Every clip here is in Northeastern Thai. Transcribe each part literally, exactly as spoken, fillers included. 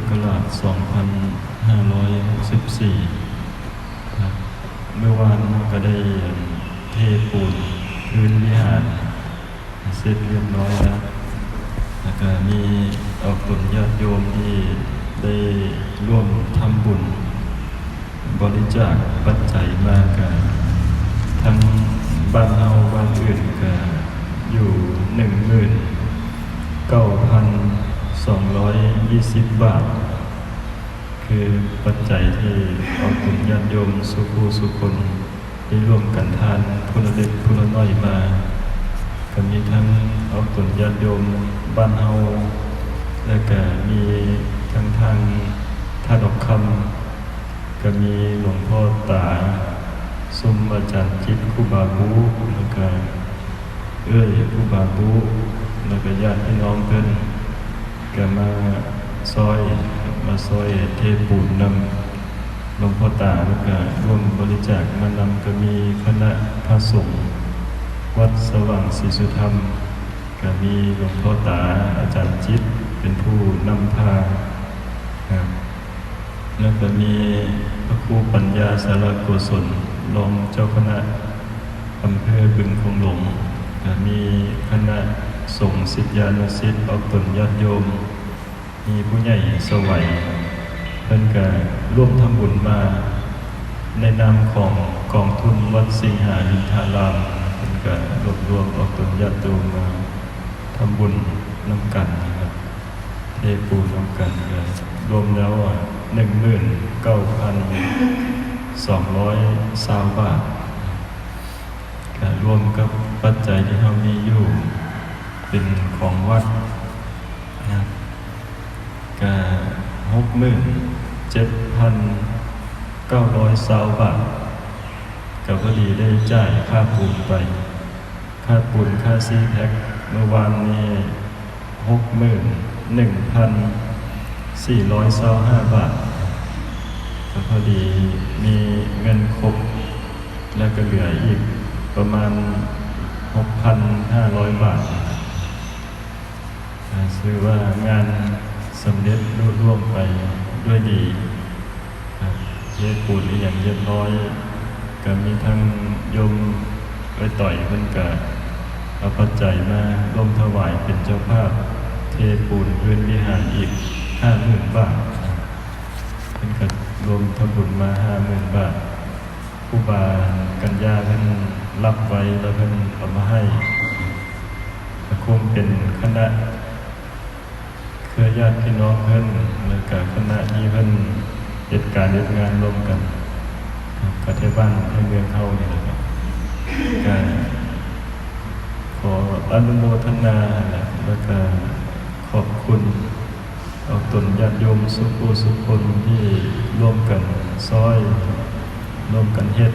กราชสองพันห้าร้อยหกสิบสี่ ครับ เมื่อวานเราก็ได้เทปูนพื้นวิหารเสร็จเรียบร้อยแล้ว แล้วก็มีออกตนญาติโยมที่ได้ร่วมทำบุญ บริจาคปัจจัยมาก็ทั้งบ้านเฮาบ้านอื่นก็อยู่หนึ่งหมื่นเก้าพันสองร้อยยี่สิบบาท คือปัจจัยที่ออกตนญาติโยมสุผู้สุคนได้ร่วมกันทานผู้ละเล็กผู้ละน้อยมา ก็มีทั้งออกตนญาติโยมบ้านเฮา และก็มีทั้งทางท่าดอกคำ ก็มีหลวงพ่อตา ซุมอาจารย์จิตครูบาบู แล้วก็เอื้อยครูบาบู แล้วก็ญาติพี่น้องเพิ่น ก็มาซอย มาซอยเทปูนนำหลวงพ่อตา แล้วก็ร่วมบริจาคมานำ ก็มีคณะพระสงฆ์วัดสว่างศรีสุธรรม ก็มีหลวงพ่อตาอาจารย์จิตเป็นผู้นำพาครับ แล้วก็มีพระครูปัญญาสารโกศลรองเจ้าคณะอำเภอบึงโขงหลง ก็มีคณะสงฆ์ศิษยานุศิษย์ออกตนญาติโยม มีผู้ใหญ่สวัย เพิ่นก็ร่วมทำบุญมา ในนามของกองทุนวัดสิงหารินทาราม เพิ่นก็รวบรวมออกตนญาติโยมมาทำบุญนำกันนะครับ เทปูนนำกันก็รวมแล้วอ่ะ หนึ่งหมื่นเก้าพันสองร้อยซาวบาท ก็รวมกับปัจจัยที่เรามีอยู่เป็นของวัดนะครับ ก็หกหมื่นเจ็ดพันเก้าร้อยซาวบาท ก็พอดีได้จ่ายค่าปูนไป ค่าปูนค่าซีแพ็คเมื่อวานนี้หกหมื่นหนึ่งพันสี่ร้อยซาวห้าบาท ก็พอดีมีเงินครบ และก็เหลืออีกประมาณหกพันห้าร้อยบาท อ่า ถือว่างานสำเร็จลุล่วงไปด้วยดีครับ เทปูนอีหยังเรียบร้อย ก็มีทั้งโยมเอ้ยต่อยเพิ่นก็เอาปัจจัยมาร่วมถวายเป็นเจ้าภาพ เทปูนพื้นวิหารอีกห้าหมื่นบาท เพิ่นก็รวมทำบุญมาห้าหมื่นบาท ครูบากัญญาเพิ่นรับไว้แล้วเพิ่นเอามาให้ ก็คงเป็นคณะเครือญาติพี่น้องเพิ่น แล้วก็คณะที่เพิ่นเฮ็ดการเฮ็ดงานร่วมกัน ครับ ก็ไทบ้านไทเมืองเฮานี่แหละครับ ก็ขออนุโมทนา แล้วก็ขอบคุณ ออกตนญาติโยมสุผู้สุคนที่ร่วมกันซอย ร่วมกันเฮ็ด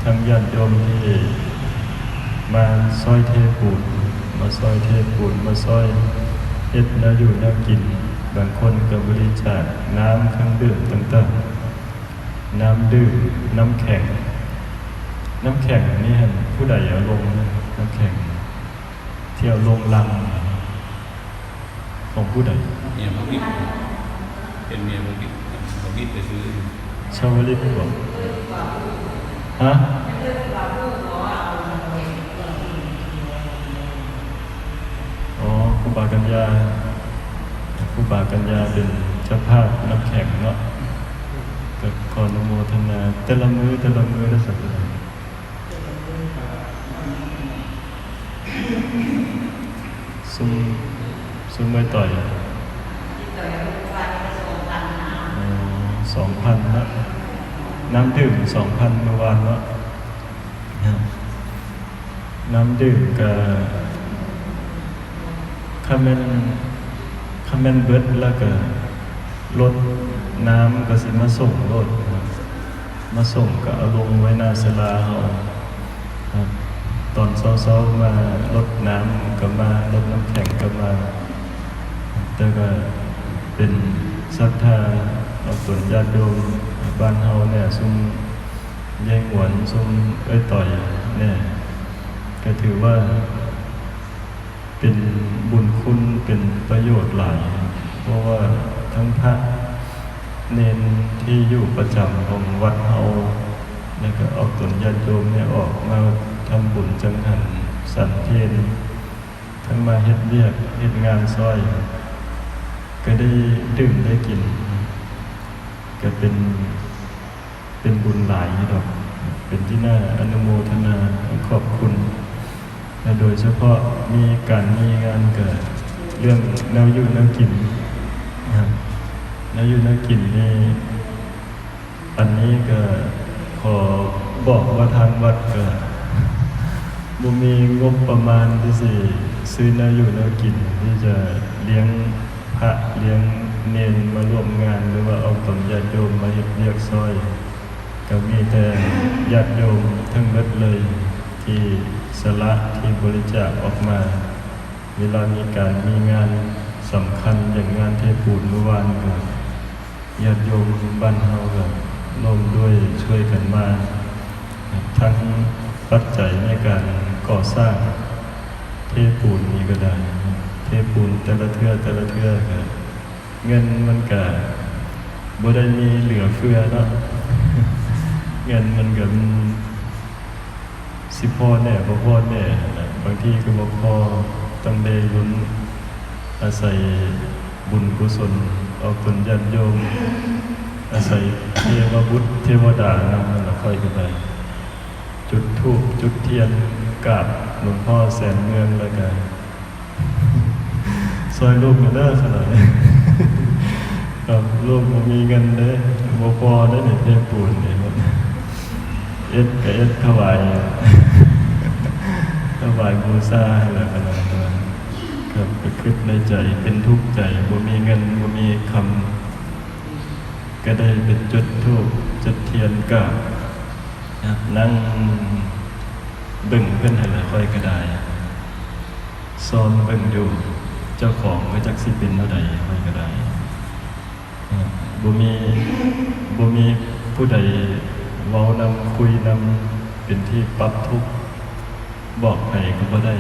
ทั้งญาติโยมที่มาซอยเทปูน มาซอยเทปูน มาซอยเฮ็ดแนวอยู่แนวกิน บางคนก็บริจาคน้ำเครื่องดื่มต่างๆ น้ำดื่ม น้ำแข็ง น้ำแข็งนี่หั่นผู้ใดเอาลงนะ น้ำแข็ง ที่เอาลงลัง ของผู้ใด เมียพระวิทย์ เป็นเมียพระวิทย์ พระวิทย์ไปซื้อ ชาวลิตบอก ฮะ อ๋อ ครูบากัญญา ครูบากัญญาเป็นเจ้าภาพน้ำแข็งเนาะ ก็ขออนุโมทนา แต่ละมื้อ แต่ละมื้อ แล้วสักเท่าไหร่ ซุม ซุมเอ้ยต่อย อ๋อ สองพันนะ น้ำดื่ม สองพัน เมื่อวานเนาะ ครับ น้ำดื่มก็ คันแม่น คันแม่นเบิดแล้วก็ รถน้ำก็สิมาส่งโลดครับ มาส่งก็เอาลงไว้หน้าศาลาเฮาครับ ตอนเช้าๆ มารถน้ำก็มา รถน้ำแข็งก็มา แต่ก็เป็นศรัทธา เอาตนญาติโยมบ้านเฮาเนี่ย ซุมยายหวน ซุมเอ้ยต่อยเนี่ย ก็ถือว่า เป็นบุญคุณ เป็นประโยชน์หลาย เพราะว่าท ทั้งพระเณรที่อยู่ประจำของวัดเฮา แล้วก็เอาตนญาติโยมเนี่ยออกมาทำบุญจังหัน ฉันเพล ทั้งมาเฮ็ดเวียกเฮ็ดงานซอย ก็ได้ดื่มได้กิน ก็เป็น เป็นบุญหลายอยู่ดอก เป็นที่น่าอนุโมทนาขอบคุณ และโดยเฉพาะมีการมีงานก็เรื่องแนวอยู่แนวกินนะครับ แนวอยู่แนวกินนี่ อันนี้ก็ขอบอกว่าทางวัดก็บ่มีงบประมาณที่สิซื้อแนวอยู่แนวกินที่จะเลี้ยงพระเลี้ยงเณรมาร่วมงาน หรือว่าเอาตนญาติโยมมาเฮ็ดเวียกซอย ก็มีแต่ญาติโยมทั้งหมดเลยที่สละที่บริจาคออกมา เวลามีการมีงานสำคัญอย่างงานเทปูนเมื่อวานก็ญาติโยมบ้านเฮาก็ร่วมด้วยช่วยกันมา ทั้งปัจจัยในการก่อสร้างเทปูนนี่ก็ได้ เทปูนแต่ละเทื่อแต่ละเทื่อก็เงินมันก็บ่ได้มีเหลือเฟือเนาะ เงินมันก็มัน สิพอแน่บ่พอแน่หั่นน่ะ บางทีก็บ่พอ ต้องได้ลุ้น อาศัยบุญกุศล เอาตนญาติโยม อาศัยเทวบุตรเทวดานำนั่นล่ะ ข้อยก็ได้ จุดธูปจุดเทียนกราบหลวงพ่อแสนเมือง แล้วก็ ซอยลูกมาเด้อขนาดนี้ ครับ ลูกบ่มีเงินเด้ บ่พอเด้อนี่ เทปูนนี่ เอ็ดก็เอ็ดถวาย ถวายบูชาหั่นล่ะขนาดนั้น ครับ ก็คิดในใจเป็นทุกข์ใจ บ่มีเงิน บ่มีคำ ก็ได้ไปจุดธูปจุดเทียนกราบ ครับ นั่งเบิ่งเพิ่นหั่นล่ะ ข้อยก็ได้ ซอมเบิ่งอยู่ เจ้าของก็จักสิเป็นแนวใด ข้อยก็ได้ ครับ บ่มี บ่มีผู้ใดเว้านำ คุยนำ เป็นที่ปรับทุกข์ บอกไผก็บ่ได้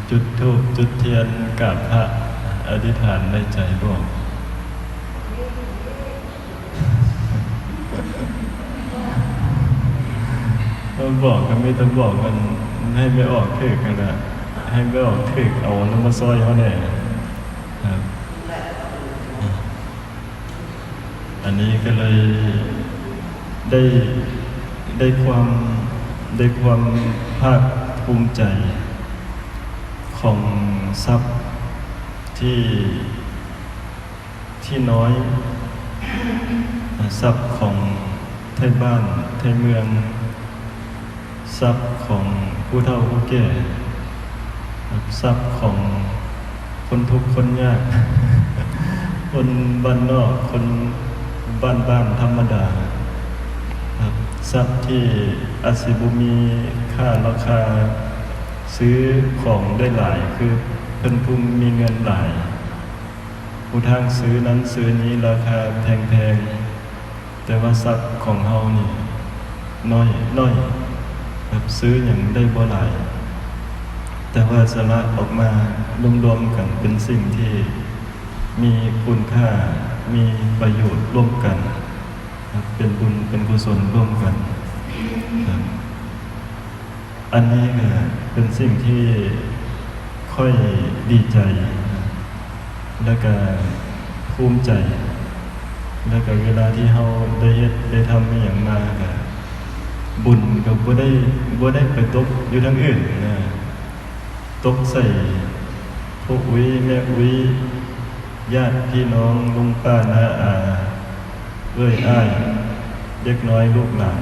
จุดธูปจุดเทียนกราบพระ อธิษฐานในใจบอก ก็บอกก็มีแต่บอกมันให้ไม่ออกถืกนั่นแหละ ให้ไม่ออกถืกเอาน้ำมาซอยเขาแน่ครับ อันนี้ก็เลยได้ ได้ความ ได้ความภาคภูมิใจของทรัพย์ที่ ที่น้อย ทรัพย์ของไทบ้านไทเมือง ทรัพย์ของผู้เฒ่าผู้แก่ ทรัพย์ของคนทุกข์คนยาก คนบ้านนอก คนบ้านๆ ธรรมดา ครับ ทรัพย์ที่อาจสิบ่มีค่าราคาซื้อของได้หลาย คือเพิ่นผู้มีเงินหลาย ผู้ทางซื้อนั้นซื้อนี้ราคาแพงๆ แต่ว่าทรัพย์ของเฮานี่น้อย น้อย ครับ ซื้อหยังได้บ่หลาย แต่ว่าสละออกมารวมๆ กันเป็นสิ่งที่มีคุณค่า มีประโยชน์ร่วมกัน ครับ เป็นบุญเป็นกุศลร่วมกัน ครับ อันนี้ก็เป็นสิ่งที่ข้อยดีใจ แล้วก็ภูมิใจ แล้วก็เวลาที่เฮาได้เฮ็ดได้ทำอิหยังมาก็บุญก็บ่ได้ บ่ได้ไปตกอยู่ทางอื่นนะ ตกใส่พ่ออุ๊ยแม่อุ๊ย ญาติพี่น้องลุงป้าน้าอา เอื้อยอ้าย เด็กน้อยลูกหลาน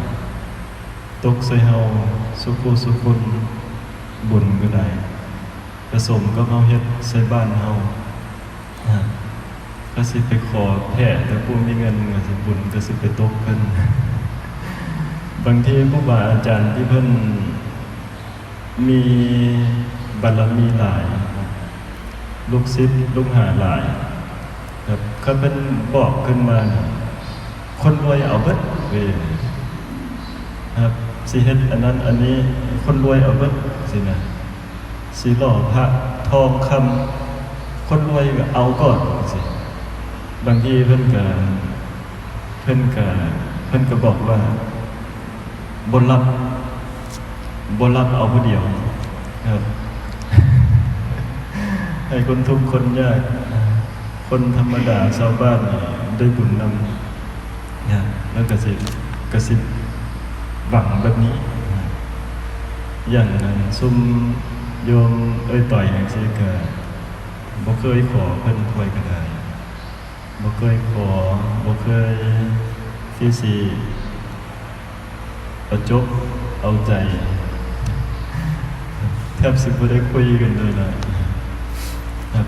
ตกใส่เฮาสุผู้สุคน บุญก็ได้ ผสมกับเฮาเฮ็ดใส่บ้านเฮา อ่า ก็สิไปขอแผ่แต่ผู้มีเงินก็สิบุญก็สิไปตกเพิ่น บางทีครูบาอาจารย์ที่เพิ่น มีบารมีหลาย ลูกศิษย์ลูกหาหลาย ครับ คันเพิ่นบอกขึ้นมานี่ คนรวยเอาเบิดเว้ย ครับ สิเฮ็ดอันนั้นอันนี้ คนรวยเอาเบิดสินะ สิหล่อพระถ ทองคำ คนรวยก็เอาก่อนจังซี้ บางทีเพิ่นก็ เพิ่นก็ เพิ่นก็บอกว่า บ่รับ บ่รับเอาผู้เดียว ครับ ให้คนทุกข์คนยาก คนธรรมดาชาวบ้านนี่ได้บุญนำ นะ แล้วก็สิ ก็สิหวังแบบนี้นะ อย่างนั้นซุมโยมเอ้ยต่อยจังซี้ก็บ่เคยขอเพิ่นถ้วยกระดาษ บ่เคยขอ บ่เคยที่สิประจบเอาใจ แทบสิบ่ได้คุยกันเลยล่ะ ครับ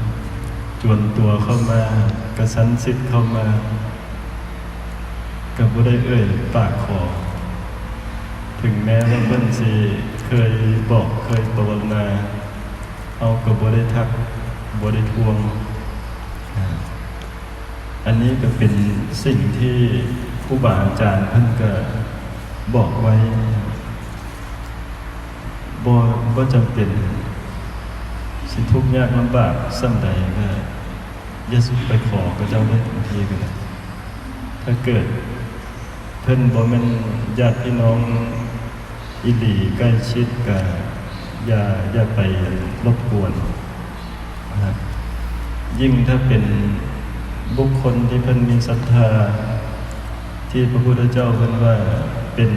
จวนตัวเข้ามา กระชั้นชิดเข้ามา ก็บ่ได้เอ่ยปากขอ ถึงแม้ว่าเพิ่นสิเคยบอกเคยปรนนา เฮาก็บ่ได้ทัก บ่ได้ทวง อ่า อันนี้ก็เป็นสิ่งที่ครูบาอาจารย์เพิ่นก็บอกไว้ บ่ บ่จำเป็น สิทุกข์ยากลำบากส่ำใดก็อย่าสุดไปขอเขาเจ้าเด้อ บางทีก็ได้ ถ้าเกิดเพิ่นบ่แม่นญาติพี่น้องอีหลีใกล้ชิดก็อย่า อย่าไปรบกวนนะครับ ยิ่งถ้าเป็นบุคคลที่เพิ่นมีศรัทธา ที่พระพุทธเจ้าเพิ่นว่าเป็น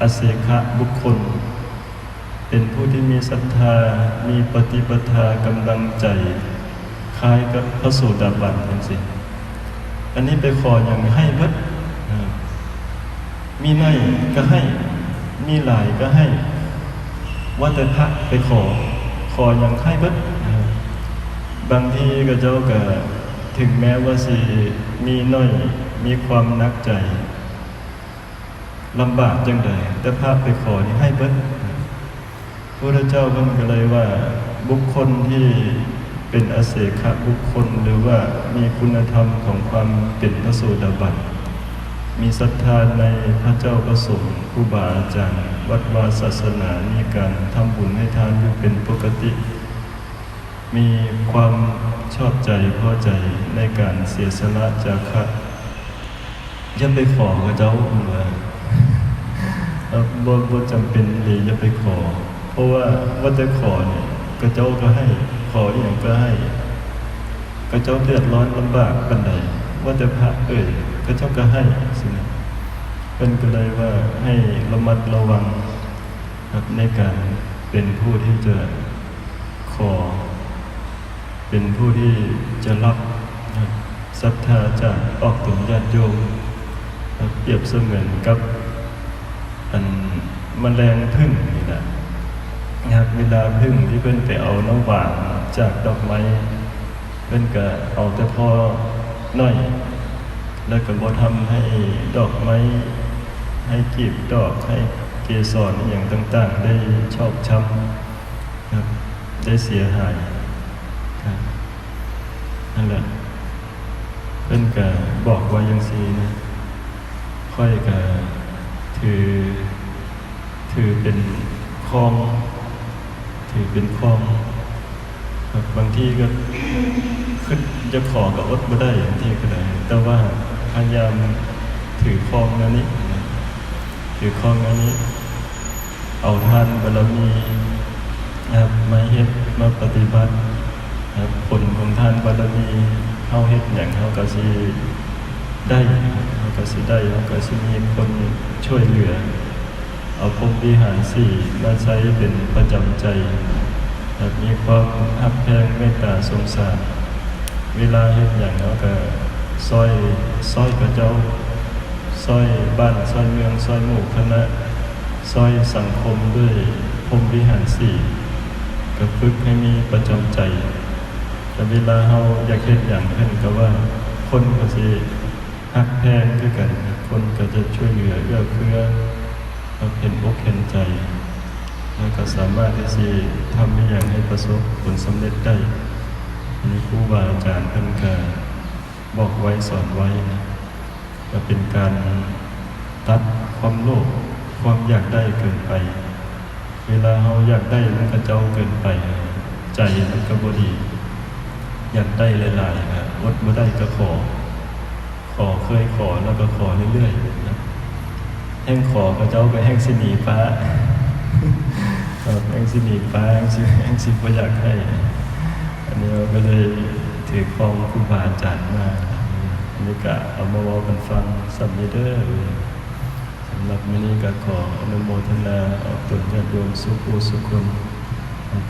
อเสขบุคคล เป็นผู้ที่มีศรัทธา มีปฏิปทากำลังใจ คล้ายกับพระโสดาบันจังซี้ อันนี้ไปขอหยังให้เบิด อ่า มีน้อยก็ให้ มีหลายก็ให้ ว่าแต่พระไปขอ ขอหยังให้เบิด อ่า บางทีเขาเจ้าก็ถึงแม้ว่าสิมีน้อย มีความหนักใจ ลำบากจังใด แต่พระไปขอนี่ให้เบิด พุทธเจ้าเพิ่นก็เลยว่า บุคคลที่เป็นอเสขบุคคล หรือว่ามีคุณธรรมของความเป็นพระโสดาบัน มีศรัทธาในพระเจ้าพระสงฆ์ ครูบาอาจารย์ วัดวาศาสนา มีการทำบุญให้ทานอยู่เป็นปกติ มีความชอบใจพอใจในการเสียสละจาคะ อย่าไปขอเขาเจ้า เพิ่นว่า เอ่อ บ่ บ่จำเป็นเลย อย่าไปขอ เพราะว่า ว่าแต่ขอนี่ เขาเจ้าก็ให้ ขออีหยังก็ให้ เขาเจ้าเดือดร้อนลำบากปานใด ว่าแต่พระเอ่ย เขาเจ้าก็ให้ สินะ เพิ่นก็เลยว่าให้ระมัดระวังครับ ในการเป็นผู้ที่จะขอ เป็นผู้ที่จะรับนะ ศรัทธาจากออกตนญาติโยมนะ เปรียบเสมือนกับ อันแมลงผึ้งนี่แหละนะครับ เวลาผึ้งที่เพิ่นไปเอาน้ำหวานจากดอกไม้ เพิ่นก็เอาแต่พอน้อย แล้วก็บ่ทำให้ดอกไม้ ให้กลีบดอก ให้เกสรอหย่างต่างๆ ได้ชอกช้ำครับ ได้เสียหายครับ นั่นแหละ เพิ่นก็บอกว่าจังซี่นะ ข้อยก็ถือ ถือเป็นคอง ถือเป็นคองครับ บางทีก็คิดจะขอก็อดบ่ได้ บางทีก็ได้ แต่ว่าพยายามถือคองแนวนี้นะ ถือคองแนวนี้ เอาทานบารมีนะครับ มาเฮ็ด มาปฏิบัตินะครับ ผลของทานบารมี เฮาเฮ็ดหยังเฮาก็สิได้ เฮาก็สิได้ เฮาก็สิมีคนช่วยเหลือ เอาพรหมวิหารสี่มาใช้เป็นประจำใจครับ มีความฮักแพงเมตตาสงสาร เวลาเฮ็ดหยังเฮาก็ซ่อย ซ่อยเขาเจ้า ซ่อยบ้าน ซ่อยเมือง ซ่อยหมู่คณะ ซ่อยสังคมด้วยพรหมวิหารสี่ ก็ฝึกให้มีประจำใจ แต่เวลาเฮาอยากเฮ็ดหยังเพิ่นก็ว่า คนก็สิฮักแพงคือกัน คนก็จะช่วยเหลือเอื้อเฟื้อ ก็เห็นอกเห็นใจ แล้วก็สามารถที่สิทำให้หยังให้ประสบผลสำเร็จได้ อันนี้ครูบาอาจารย์เพิ่นก็บอกไว้สอนไว้นะ ก็เป็นการตัดความโลภ ความอยากได้เกินไป เวลาเฮาอยากได้นำเขาเจ้าเกินไป ใจมันก็บ่ดี อยากได้หลายๆ นะ อดบ่ได้ก็ขอ ขอ เคยขอแล้วก็ขอเรื่อยๆ นะ แฮ่งขอเขาเจ้าก็แฮ่งสิหนีป้า ครับ แฮ่งสิหนีป้า แฮ่งสิ แฮ่งสิบ่อยากให้ อันนี้เราก็เลยถือครองครูบาอาจารย์มา อันนี้ก็เอามาเว้ากันฟังส่ำนี้เด้อ สำหรับมื้อนี้ก็ขออนุโมทนาออกตนญาติโยมสุผู้สุคน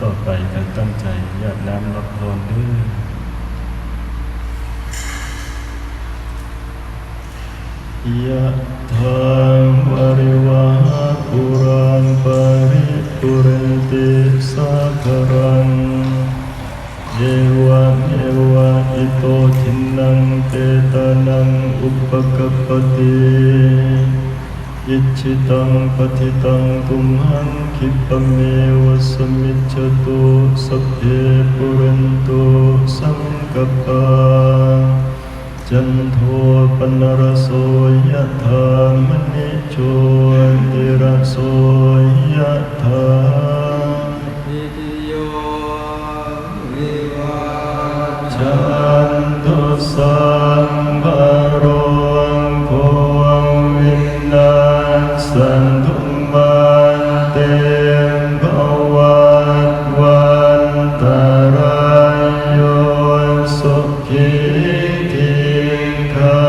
ต่อไปก็ตั้งใจหยาดน้ำรับพรเด้อ ยะถาวาริวาหาปูราปาริปูเรนติสาคารัง เอวะเมวะอิโตทินนังเปตานังอุปกัปปติ อิจฉิตังปัทถิตังตุมหังคิปะเมวะสมิจจตุ สัพเพปูเรนตุสังกัปปา จันโทปนรโสยะถามณิโชติรโสยะถา สัพพิติโย วิวัจจันตุสัพพะโรโควินัสสันตุมาเตภวัตวันตะราโย สุขีทีฆา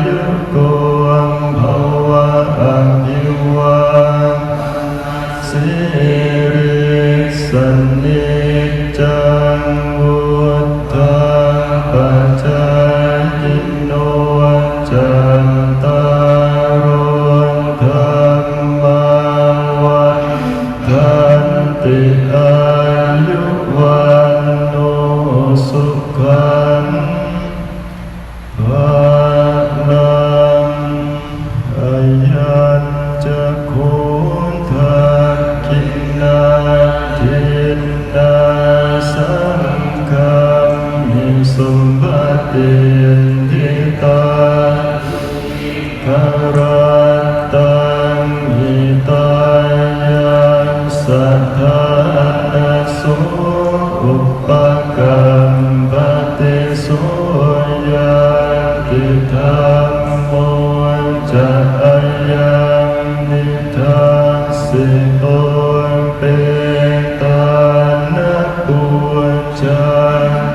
ยุโกภวะ อภิวาทะนะสีลิสสะนิจจังวุฑฒาปะจายิโน จัตตาโรธัมมาวัฑฒันติ อายุวัณโณสุขังพลัง อายัญจะโขทักขิณาทินนาสังฆามิ สุปะฏิฏฐิตา คารัตตังหิตายัสสะ ทานะโส อุปะกัปปะติ โส ญาติธัมโม จะ อายัง นิทัสสิโต เปตานะปูชา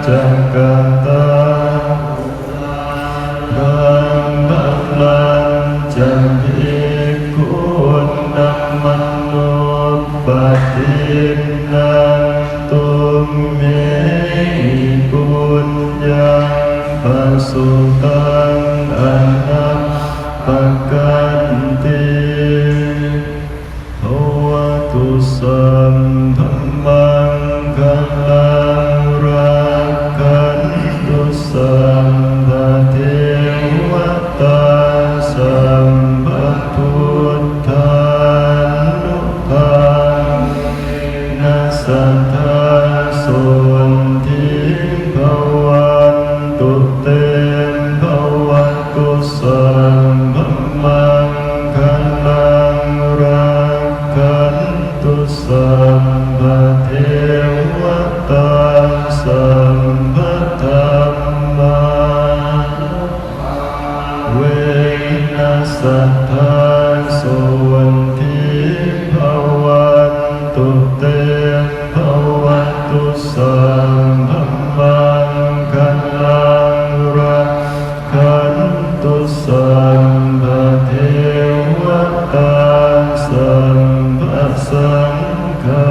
จะกะตา ธัมมังจะภิกขุนัมมโนปะทินนัง ตุมเหหิปุญญังปะสุตังอะนะปะกันติ ภะวะตุสัพพะมังคะลัง รักขันตุสัพพะเทวะตา สัพพะพุทธานุภาเวนะ สัทธาโสตถีภะวันตุเต ภะวะ ตุสัพพะมังคะลัง รักขันตุสัพพะเทวะตา สัพพะธัมมานุภาเวนะ สัทธาโสตถีภะวันตุเต ภะวะตุสัพพะมังคะลัง รักขันตุสัพพะเทวะตา สัพพะสังฆา